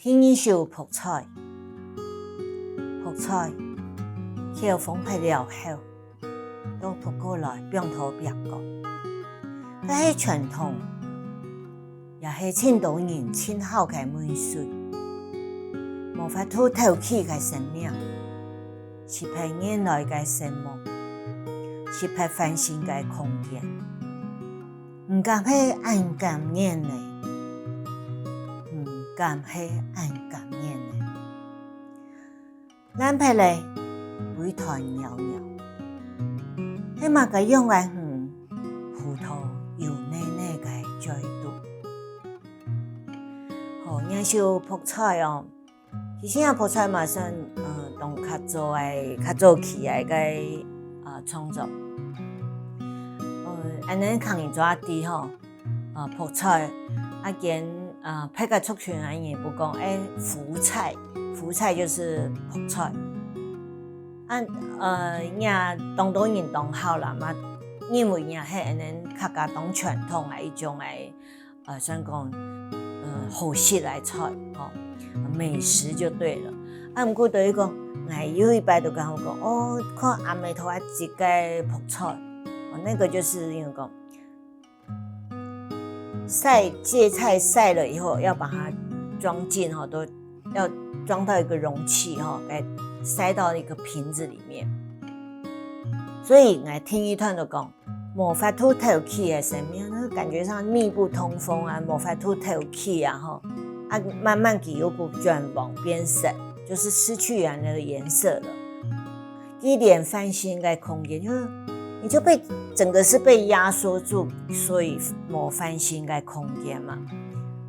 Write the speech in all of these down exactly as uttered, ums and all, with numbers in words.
第二首《覆菜》。覆菜，口風忒了後，都覆過來放到壁角。該係傳統，也係盡多人盡好个味緒。無法度敨氣个生命，失去原來个生活，失去翻身个空間。 毋敢係恁甘願呢？毋敢係恁甘願呢？爛忒咧，歸團裊裊。係麼个樣个魚，浮到油膩膩个嘴肚？好，這首《覆菜》哦， 其實啊，《覆菜》嘛算，呃，當較早个、較早期个一个，呃，創作。呃，恁樣客人做得知吼，呃，《覆菜》啊，跟，呃，別个族群个人會講，欸，福菜，福菜就是覆菜。啊，呃，也當多人當好啦嘛，認為也係恁樣客家當傳統个一種个 呃，算講，呃，好食个菜，吼，美食就對了。啊，毋過等於講，𠊎有一擺就跟佢講，哦，看阿姆頭下一个覆菜，哦，那個就是因為講，曬，芥菜曬了以後，要把它裝進，吼，都要裝到一個容器，吼，來塞到一個瓶子裡面。所以，𠊎第二段就講， 無法度敨氣个生命，那感覺上密不通風啊，無法度敨氣啊，吼，啊，慢慢佢又會轉黃變色，就是失去原來的顏色了。佢連翻身个空間，就是你就被，整個是被壓縮住，所以無翻身个空間嘛。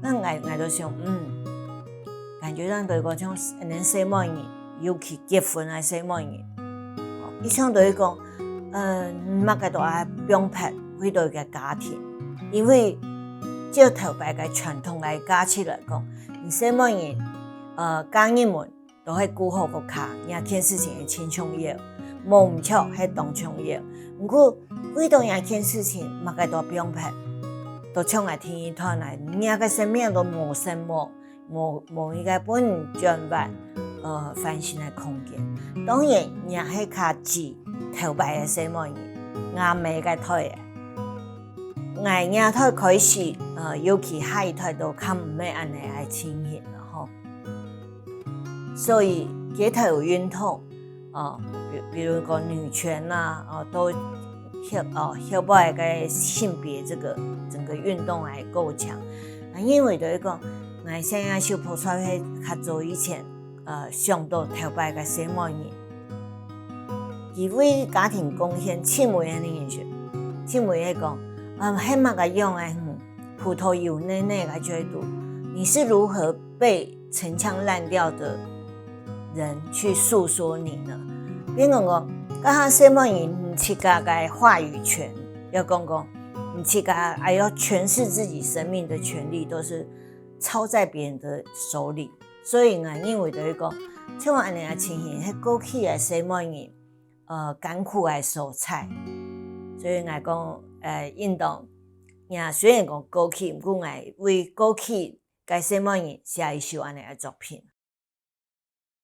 該𠊎，𠊎就想，嗯，感覺上就係講像恁樣細妹人，尤其結婚个細妹人，哦，佢像就係講， 呃，麼个都愛放忒，為著一個家庭。因為照頭擺个傳統个價值來講，你細妹人，呃，嫁入門都係顧好屋下，這件事情係盡重要，無毋著係當重要。毋過，為著這件事情，麼个都放忒，都像𠊎第二段啊，你个生命都無生無， 無，無一個分你轉彎，呃，翻身个空間。當然，也係較指頭擺个細妹人，吾姆該代个。𠊎這代開始，呃，尤其下一代都較毋係恁樣个情形了吼。所以，街頭運動， 哦，比，比如講女權啊，哦，都後，哦，後擺个性別這個整個運動來構想。啊，因為就係講，𠊎想這首《覆菜》係較早以前，呃，想到頭擺个細妹人，佢為家庭貢獻，盡尾个人選，盡尾个講，啊，係麼个樣个，嗯，浮到油膩膩个嘴肚，你是如何被陳腔濫調的人去訴說你呢？變講講，該下細妹人你自家个話語權，要講講，你自家還要詮釋自己生命的權利，都是操在別人的手裡。所以𠊎認為就係講，像恁樣个情形，係過去个細妹人，呃，艱苦个所在。所以𠊎講，呃，應當，也雖然講過去，毋過𠊎為過去 个細妹人寫一首恁樣个作品。